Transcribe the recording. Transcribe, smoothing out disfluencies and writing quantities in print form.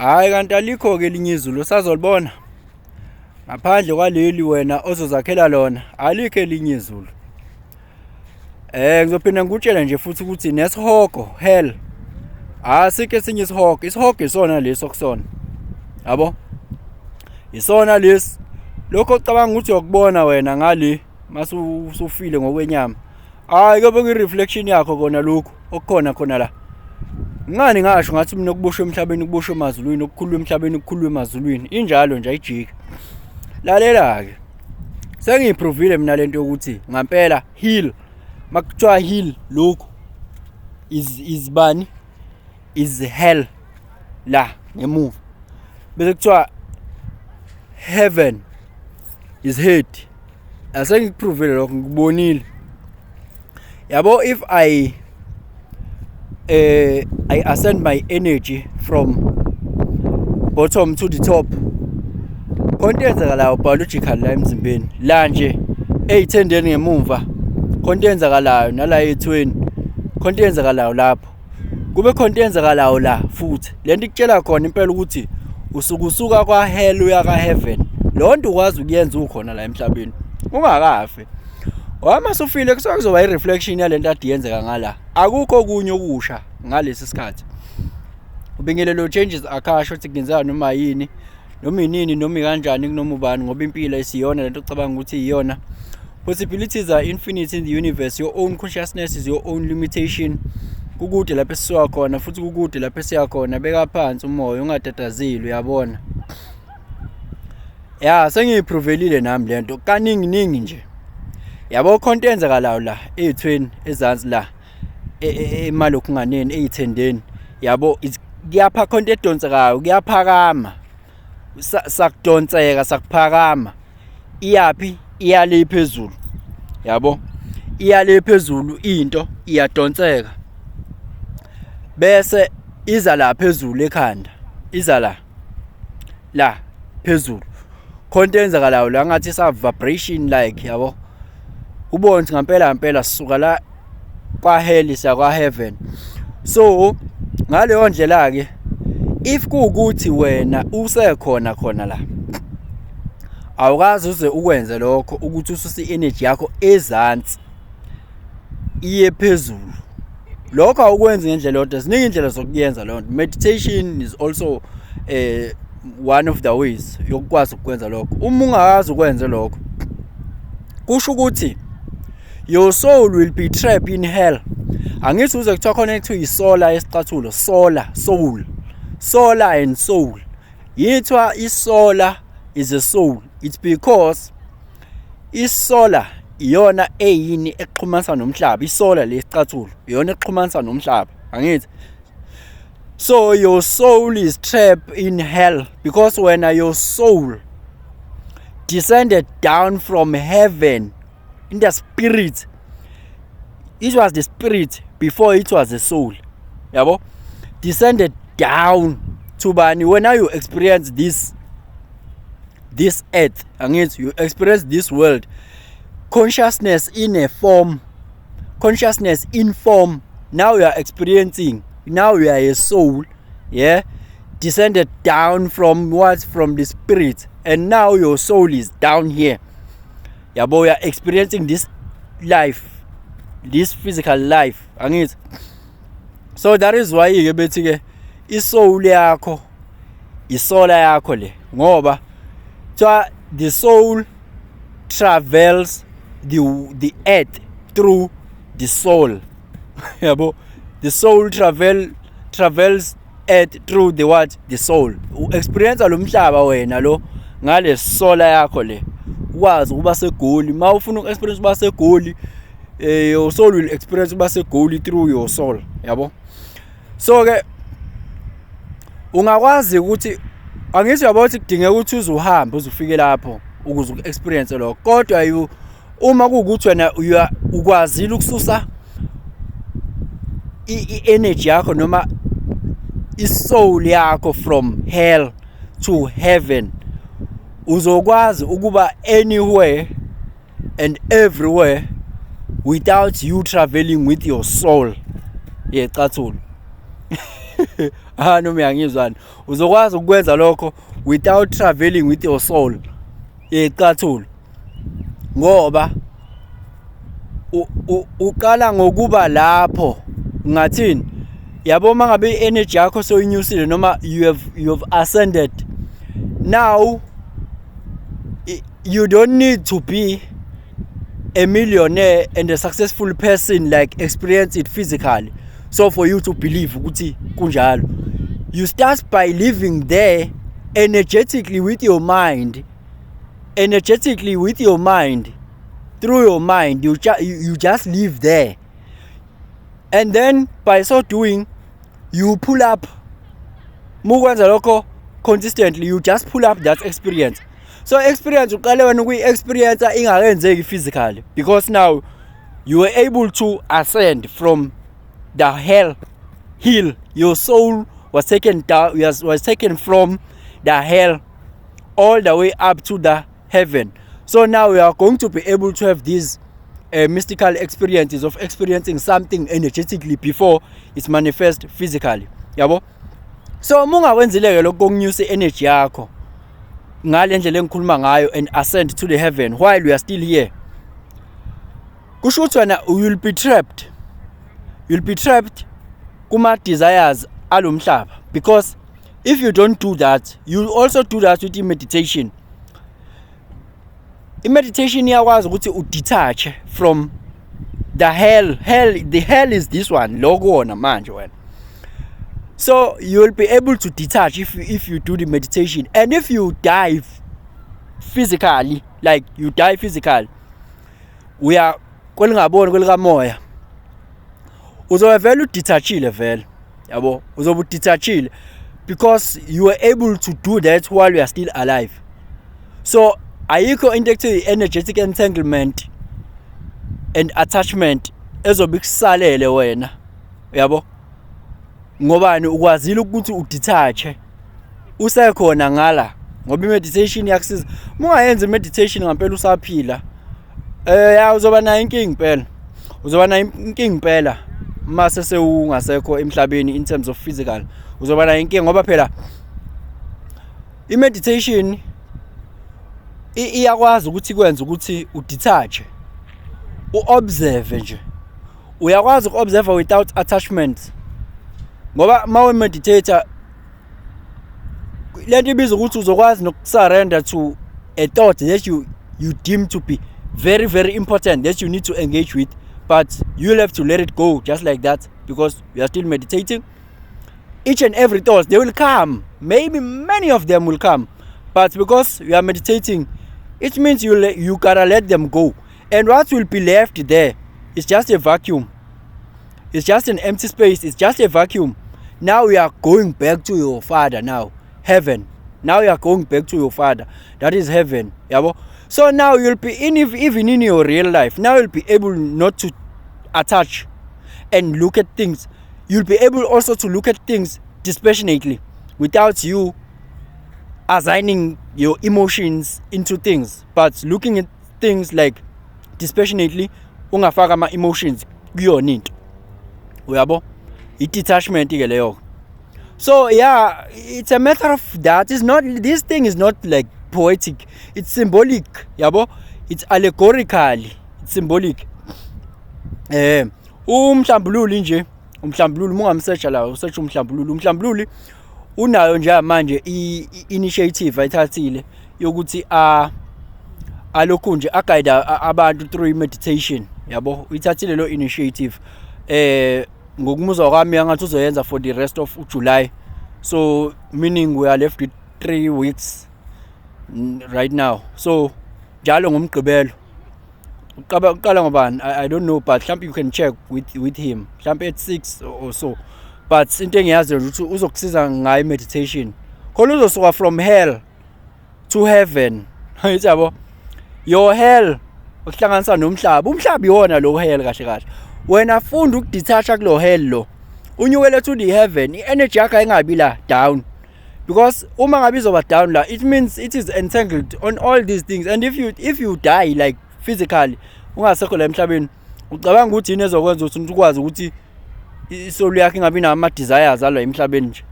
Hhayi, kanti alikho-ke elinye izulu osazolibona ngaphandle kwaleli wena ozozakhela lona, alikho elinye izulu. Ngizophinda ngikutshele nje futhi ukuthi nesihogo, hell, asikho esinye isihogo, isihogo isona lesi okusona. Yabo? Isona lesi. Lokho ocabanga ukuthi uyokubona wena ngale mase usufile ngokwenyama. Hayi, kuyobe kuyi-reflection yakho kona lokhu okukhona khona la. Ngani ngasho ngathi mina okuboshwe emhlabeni kuboshwe emazulwini, okukhululwe emhlabeni kukhululwe emazulwini. Injalo nje, ayijiki. Lalela-ke. Sengiyiprovile mina lento yokuthi ngampela heal. Makuthiwa heal lokhu is bani? Is hell la ngemuva. Bese kuthiwa heaven is head. Asengikuprovile lokho, ngikubonile. Yabo, if I ascend my energy from bottom to the top, khonto eyenzakalayo biological la emzimbeni la nje ey'thendeni ngemumva, khonto eyenzakalayo nala ey'thweni, khonto eyenzakalayo lapho, kube khonto eyenzakalayo la futhi. Lento ikutshela khona impela ukuthi usuke usuka kwa-hell uya ka-heaven. Leyo nto ukwazi ukuyenza ukhona la emhlabeni ungakafi. Wama sufile, kusuke kuzoba i-reflection yalento ade yenzeka ngala. Akukho okunye okusha ngalesi sikhathi. Ubingelelo changes akasho ukuthi kungenzeka noma yini, noma inini, noma ikanjani, kunoma ubani, ngoba impilo isiyona lento ocabanga ukuthi iyona. Possibilities are infinite in the universe. Your own consciousness is your own limitation. Kukude lapho esisuka khona futhi kukude lapho esiya khona. Beka phansi umoya, ungatatazeli, uyabona. Ya, sengiyiprovelile nami lento kaningi ningi nje. Yabo, khonto eyenzakalayo la ey'thweni ezansi la emalokhu nganeni ey'thendeni, yabo, kuyapha khonto edonsekayo, kuyaphakama, sakudonseka, sakuphakama, iyaphi? Iyale phezulu, yabo, iyale phezulu. Into iyadonseka bese iza la phezulu ekhanda, iza la la phezulu. Khonto eyenzakalayo la ngathi sa vibration like, yabo, ubone ukuthi ngampela ngampela sisuka la kwa hell siya kwa heaven. So ngaleyo ndlela ke, if kuwukuthi wena usekhona khona la, awukazi uze ukwenze lokho ukuthi ususe i-energy yakho ezansi iye phezulu. Lokho awukwenzi ngendlela yodwa, ziningi indlela zokuyenza leyo nto. Meditation is also one of the ways yokukwazi ukwenza lokho. Uma ungakazi ukwenze lokho, kusho ukuthi your soul will be trapped in hell. Angithi uze kuthiwa khona ekuthiwa isola esicathulo, sola, soul, solar and soul. Yithiwa isola is a soul, it's because isola iyona eyini exhumanisa nomhlaba. Isola lesicathulo iyona exhumanisa nomhlaba, angithi? So your soul is trapped in hell because when your soul descended down from heaven in the spirit, it was the spirit before it was the soul, yabo, descended down to bani? When you experience this earth, angithi you experience this world, consciousness in a form, consciousness in form. Now you are experiencing, now you are a soul, yeah, descended down from what? From the spirit. And now your soul is down here, yabo. You are experiencing this life, this physical life, angithi? So that is why ke bethi ke isoul yakho, isola yakho le, ngoba kuthiwa the soul travels the earth through the soul, yabo. The soul travels earth through the what? The soul. U-experience lo mhlaba wena lo ngale sola yakho le. Ukwazi ukuba seGoli, uma ufuna uku-experience ukuba seGoli, your soul will experience ukuba seGoli through your soul, yabo. So ke ungakwazi ukuthi, angithi uyabona ukuthi kudingeka ukuthi uze uhambe uze ufike lapho ukuze uku-experience lokho, kodwa you uma kuwukuthi wena ukwazile ukususa i-energy yakho noma isoul yakho from hell to heaven, uzokwazi ukuba anywhere and everywhere without you traveling with your soul yecathulo. Ah, noma uyangizwani, uzokwazi ukwenza lokho without traveling with your soul yecathulo, ngoba uqala ngokuba lapho, ngathini, yabo, mangabe i-energy yakho soyinyusile noma you have ascended, now you don't need to be a millionaire and a successful person, like experience it physically, so for you to believe ukuthi kunjalo. You start by living there energetically with your mind, energetically with your mind, through your mind. You just live there, and then by so doing you pull up. Mukwenza lokho consistently, you just pull up that experience. So experience uqale wena ukuyi-experience ingakenzeki physically, because now you were able to ascend from the hell hill. Your soul was taken down, was taken from the hell all the way up to the heaven. So now we are going to be able to have these mystical experiences of experiencing something energetically before it's manifest physically, yabo. So uma ungakwenzile-ke lokho kokunyusa i-energy yakho ngale ndlela engikhuluma ngayo and ascend to the heaven while we are still here, kusho ukuthi wena you will be trapped, you'll be trapped kuma desires alomhlaba, because if you don't do that, you also do that with meditation. I-meditation iyakwazi ukuthi udetach from the hell. Hell, the hell is this one lo kuwona manje wena. So you will be able to detach if you do the meditation, and if you die physically, like you die physically, uya kwelingaboni, kwelikamoya, uzobe vele udetachile vele, yabo. Uzobe udetachile because you were able to do that while you are still alive. So ayikho into ekuthiwa i-energetic entanglement and attachment ezobe ikusalele wena, yabo, ngobani ukwazile ukuthi udetach usekhona ngala, ngoba i-meditation iyakusiza. Uma ungayenza i-meditation ngampela usaphila, ya, uzoba nayo inkinga impela, uzoba nayo inkinga impela mase sewungasekho emhlabeni. In terms of physical, uzoba nayo inkinga, ngoba phela i-meditation iyakwazi ukuthi ikwenze ukuthi udetach, uobserve nje. Uyakwazi uku-observe without attachment, ngoba uma meditate, lento ibizwa ukuthi uzokwazi nokusurrender to a thought that you deem to be very, very important, that you need to engage with, but you'll have to let it go just like that because you are still meditating. Each and every thought, they will come, maybe many of them will come, but because you are meditating, it means you gotta let them go, and what will be left there is just a vacuum. It's just an empty space. It's just a vacuum. Now you are going back to your father, now heaven. Now you are going back to your father, that is heaven, yabo. So now you'll be in, even in your real life now, you'll be able not to attach and look at things. You'll be able also to look at things dispassionately without you assigning your emotions into things, but looking at things like dispassionately, ungafaka ama emotions kuyona into, uyabo. I-detachment ke leyo. So yeah, it's a matter of that. It's not, this thing is not like poetic, it's symbolic, yabo. It's allegorically, it's symbolic. Umhlambululi nje, umhlambululi, uma ungamsearcha la, usearch umhlambululi, umhlambululi unayo nje manje i-initiative ayithathile yokuthi a alokhu nje aguide abantu through meditation, yabo. Uyithathile lo initiative. Ngokumuzwa kwami, angathi uzoyenza for the rest of July, so meaning we are left with 3 weeks right now. So njalo ngomgqibelo uqala, uqala ngobani, I don't know, but mhlawumbe you can check with him, mhlawumbe at 6 or so. But into engiyaziyo nje ukuthi uzokusiza ngayo meditation khona uzosuka from hell to heaven, yabo. Your hell ukuhlanganisa nomhlaba, umhlaba iwona lo hell kahle kahle. Wena funda ukudetacha kulo hell lo, unyukele to the heaven. I-energy yakho ayingabi la down, because uma ngabe izoba down la, it means it is entangled on all these things. And if you die, like physically ungasekho la emhlabeni, ucabanga ukuthi yini ezokwenza ukuthi ukwazi ukuthi isoul yakho ingabi nama desires alo emhlabeni nje?